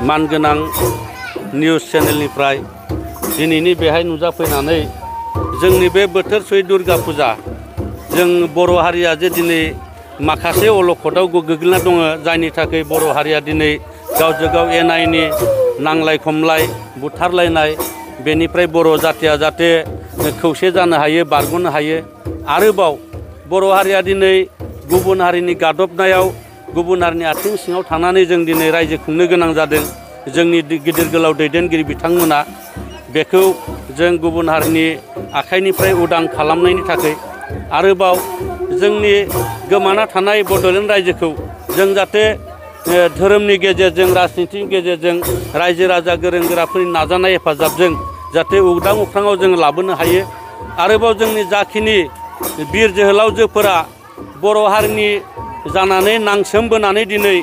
मानगोनां निउस चेनेलनिफ्राय दिनैनि बेहाय नुजाफैनानै जोंनि बे बोथोरसै दुर्गा फुजा जों बर' हारिया जे दिनै माखासे अलखदाव गोग्लैना दङ जायनि थाखाय बर' हारिया दिनै गावजों गाव एना एनि नांलाय खमलाय बुथारलायनाय बेनिफ्राय बर' जातिया जाहाथे खौसे जानो हायो बारग'नो हायो। आरोबाव बर' हारिया दिनै गुबुन हारिनि गादबनायाव गुबुन हारिनि आथिं सिङाव थानानै जों दिनै रायजो खुंनो गोनां जादों। जोंनि गिदिर गोलाव दैदेनगिरि बिथांमोना बेखौ जों गुबुन हारिनि आखाइनिफ्राय उदां खालामनायनि थाखाय आरोबाव जोंनि गोमाना थानाय बड'लेण्ड रायजोखौ जों जाहाथे धोरोमनि गेजेरजों राजनितिनि गेजेरजों रायजो राजा गोरों गोराफोरनि नाजानाय हेफाजाबजों जाहाथे उदां अख्राङाव जों लाबोनो हायो। आरोबाव जोंनि जाखिनि बिर जोहोलावजोफोरा बर' हारिनि जानानै नांसोमबोनानै दिनै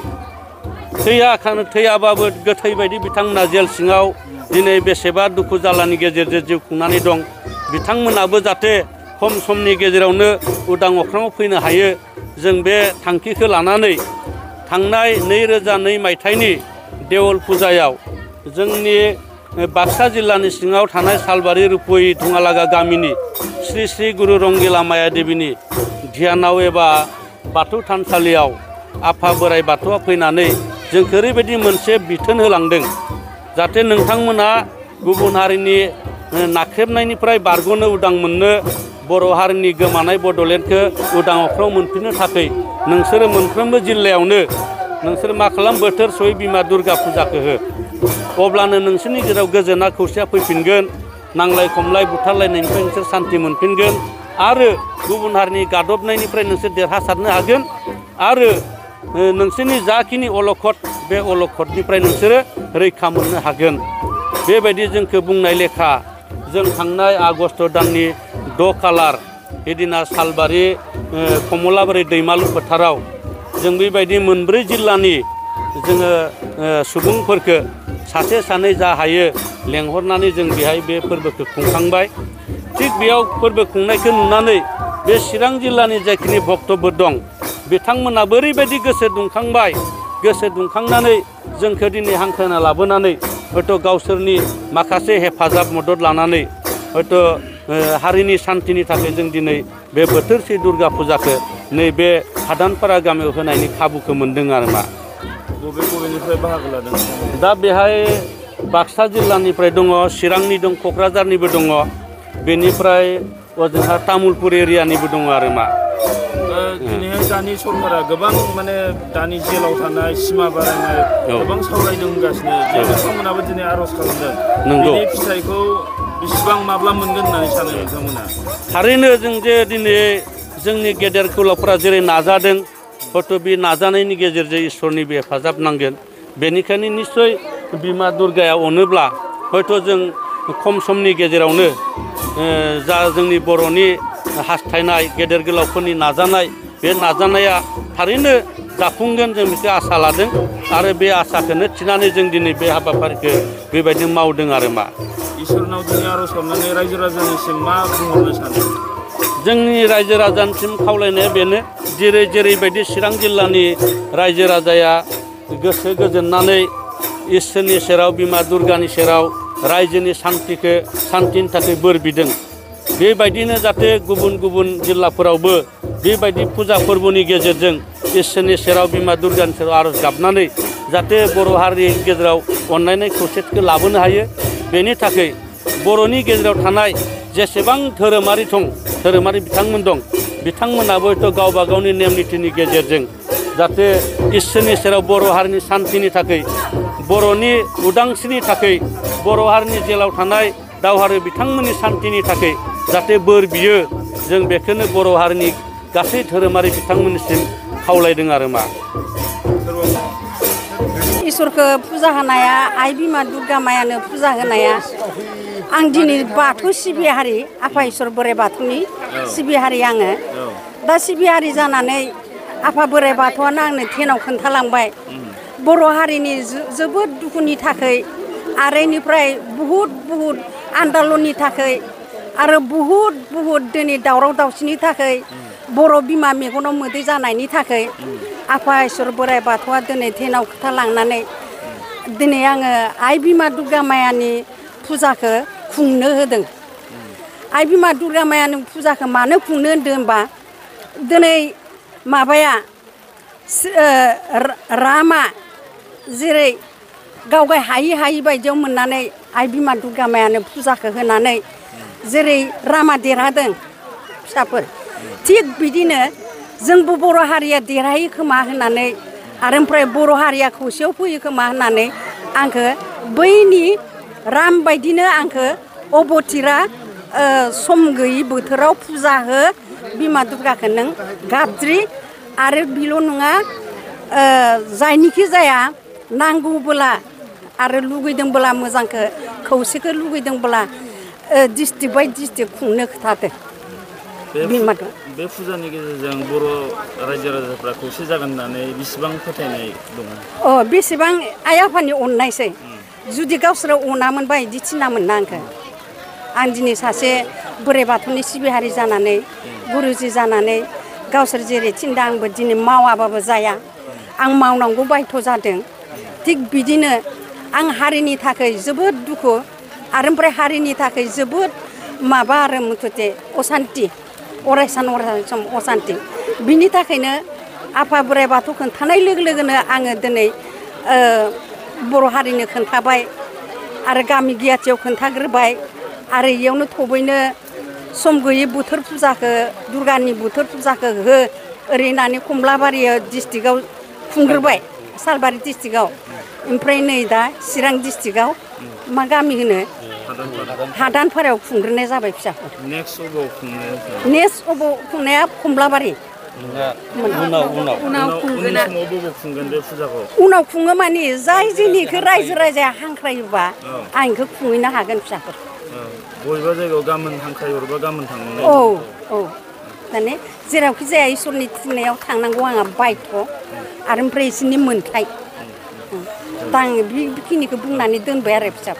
थैयाबाबो गोथै बायदि बिथांमोना जेल सिङाव दिनै बेसेबा दुखु जालानि गेजेरजों जिउ खुंनानै दं। बिथांमोनाबो जाहाथे खम समनि गेजेरावनो उदां अख्राङाव फैनो हायो जों बे थांखिखौ लानानै थांनाय 2002 मायथाइनि देवल फुजायाव जोंनि बाक्सा जिल्लानि सिङाव थानाय सालबारि रुप'हि धुङालागा गामिनि श्री श्री गुरु रंगिला माया देवीनि ध्यानाव एबा बाथौ थानसालियाव आफा बोराइ बाथौआ फैनानै जोंखौ ओरैबायदि मोनसे बिथोन होलांदों जाहाथे नोंथांमोना गुबुन हारिनि नाख्रेबनायनिफ्राय बारग'नो उदां मोननो बर' हारिनि गोमानाय बड'लेण्डखौ उदां अख्राङाव मोनफिननो थाखाय नोंसोरो मोनफ्रोमबो जिल्लायावनो नोंसोर मा खालाम बोथोर सयै बिमा दुर्गा फुजाखौ हो अब्लानो नोंसोरनि गेजेराव गोजोना खौसेया फैफिनगोन नांलाय खमलाय बुथारलायनायनिफ्राय नोंसोर सान्थि मोनफिनगोन आरो गुबुन हारिनि गादबनायनिफ्राय नोंसोर देरहासारनो हागोन आरो नोंसोरनि जाखिनि अलखद बे अलखदनिफ्राय नोंसोरो रैखा मोननो हागोन। बेबायदि जोंखौ बुंनाय लेखा जों थांनाय आगष्ट दाननि 6 खालार एदिना सालबारि कमलाबारि दैमालु फोथाराव जों बेबायदि मोनब्रै जिल्लानि जोङो सुबुंफोरखौ सासे सानै जा हायो लेंहरनानै जों बेहाय बे फोरबोखौ खुंखांबाय। थिग बेयाव फोरबो खुंनायखौ नुनानै बे चिरां जिल्लानि जाखिनि भक्तफोर दं बिथांमोनाबो ओरैबायदि गोसो दुंखांबाय गोसो दुंखांनानै जोंखौ दिनै हांख्रायना लाबोनानै हयथ' गावसोरनि माखासे हेफाजाब मदद लानानै हयथ' हारिनि सान्थिनि थाखाय जों दिनै बे बोथोरसे दुर्गा फुजाखौ नैबे हादानपारा गामियाव होनायनि खाबुखौ मोन्दों आरो मा। बबेनिफ्राय बाहागो लादों? दा बेहाय बाक्सा जिल्लानिफ्राय दङ चिरांनि दं क'क्राझारनिबो दङ बेनिफ्राय ओजोंहा तामुलपुर एरियानिबो दङ आरो मा। दिनैहाय दानि सरकारा गोबां माने दानि जेलाव थानाय सिमा बारायनाय गोबां सावरायदों होनगासिनो जे नोंथांमोनाबो दिनै आर'ज खालामदों। नंगौ। बेनि फिथाइखौ बेसिबां माब्ला मोनगोन होननानै सानो नोंथांमोना? थारैनो जों जे दिनै जोंनि गेदेर गोलावफोरा जेरै नाजादों हयथ' बे नाजानायनि गेजेरजों इसोरनिबो हेफाजाब नांगोन। बेनिखायनो निस्सय बिमा दुर्गाया अनोब्ला हयथ' जों खम समनि गेजेरावनो जा जोंनि बर'नि हास्थायनाय गेदेर गोलावफोरनि नाजानाय बे नाजानाया थारैनो जाफुंगोन जों बेखौ आसा लादों आरो बे आसाखौनो थिनानै जों दिनै बे हाबाफारिखौ बेबायदि मावदों आरो मा। इसोरनाव दिनै आर'ज खालामनानै रायजो राजानिसिम मा बुंहरनो सानो? जोंनि रायजो राजानिसिम खावलायनाया बेनो जेरैबायदि चिरां जिल्लानि रायजो राजाया गोसो गोजोननानै इसोरनि सेराव बिमा दुर्गानि सेराव रायजोनि सान्थिनि थाखाय बोर बिदों बेबायदिनो जाहाथे गुबुन गुबुन जिल्लाफोरावबो बेबायदि फुजा फोरबोनि गेजेरजों इसोरनि सेराव बिमा दुर्गानि सेराव आर'ज गाबनानै जाहाथे बर' हारिनि गेजेराव अनलायनाय खौसेथिखौ लाबोनो हायो। बेनि थाखाय बर'नि गेजेराव थानाय जेसेबां धोरोमारि बिथांमोन दं बिथांमोनाबो हयथ' गावबा गावनि नेम निथिनि गेजेरजों जाहाथे इसोरनि सेराव बर' हारिनि सान्थिनि थाखाय बर'नि उदांस्रिनि थाखाय बर' हारिनि जेलाव थानाय दावहारु बिथांमोननि सान्थिनि थाखाय जाहाथे बोर बियो जों बेखौनो बर' हारिनि गासै धोरोमारि बिथांमोननिसिम खावलायदों आरो मा। इसोरखौ फुजा होनाया आइ बिमा दुर्गा मायानो फुजा होनाया आं दिनै बाथौ सिबियारि आफा इसोर बोराइ बाथौनि सिबियारि आङो दा सिबियारि जानानै आफा बोराइ बाथौआनो आंनो टेनाव खोन्थालांबाय बर' हारिनि जोबोद दुखुनि थाखाय आरो इनिफ्राय बुहुद आन्दलननि थाखाय आरो बुहुद दिनै दावराव दावसिनि थाखाय बर' बिमा मेगनाव मोदै जानायनि थाखाय आफा इसोर बोराइ बाथौआ दिनै टेनाव खोथा लांनानै दिनै आङो आइ बिमा दुर्गा मायानि फुजाखौ खुंनो होदों। आइ बिमा दुर्गा मायानि फुजाखौ मानो खुंनो होदों होनबा दिनै माबाया रामा जेरै गावगाय हायि बायदियाव मोननानै आइ बिमा दुर्गा मायानो फुजाखौ होनानै जेरै रामा देरहादों फिसाफोर थिग बिदिनो जोंबो बर' हारिया देरहायो खोमा होननानै आरो ओमफ्राय बर' हारिया खौसेयाव फैयो खोमा होननानै आंखौ बैनि राम बायदिनो आंखौ अबथिरा सम गैयि बोथोराव फुजा हो बिमा दुर्गाखौ नों गाबज्रि आरो बेल' नङा जायनिखि जाया नांगौबोला आरो लुगैदोंबोला मोजांखौ खौसेखौ लुगैदोंबोला डिस्ट्रिक्ट बाय डिस्ट्रिक्ट खुंनो खोथादों। बे फुजानि गेजेरजों बर' रायजो राजाफ्रा खौसे जागोन होननानै बेसेबां फोथायनाय दङ? बेसेबां आइ आफानि अननायसै जुदि गावसोरो अनामोनबा बिदि थिनामोन ना आंखौ। आं दिनै सासे बोराइ बाथौनि सिबियारि जानानै गुरुजि जानानै गावसोर जेरै थिनदों आंबो दिनै मावाबाबो जाया आं मावनांगौ बायध' जादों। थिग बिदिनो आं हारिनि थाखाय जोबोद दुखु आरो ओमफ्राय हारिनि थाखाय जोबोद माबा आरो मुथुथे असान्ति अरायसान असान्ति बिनि थाखायनो आफा बोराइ बाथौ खोन्थानाय लोगो लोगोनो आङो दिनै बर' हारिनो खोन्थाबाय आरो गामि गियाथियाव खोन्थाग्रोबाय आरो इयावनो थबैनो सम गैयै बोथोर फुजाखौ दुर्गानि बोथोर फुजाखौ हो ओरै होननानै कमलाबारि डिस्ट्रिक्टआव खुंग्रोबाय सालबारि डिस्ट्रिक्टआव ओमफ्राय नै दा चिरां डिस्ट्रिक्टआव मा गामि होनो हादानफारायाव खुंग्रोनाय जाबाय फिसाखौ। नेक्स्ट अबाव खुंनाया कमलाबारि उनाव खुङो माने जाय जोंनिखौ रायजो राजाया हांख्रायोबा आं बेखौ खुंहैनो हागोन फिसाफोर। बबेबा जायगायाव गाबोन हांख्रायहरबा गाबोन थांनो माने जेरावखि जाया इसोरनि थिननायाव थांनांगौ आंहा बायध' आरो ओमफ्राय इसोरनि मोन्थाय दा आं बेखिनिखौ बुंनानै दोनबाय आरो फिसा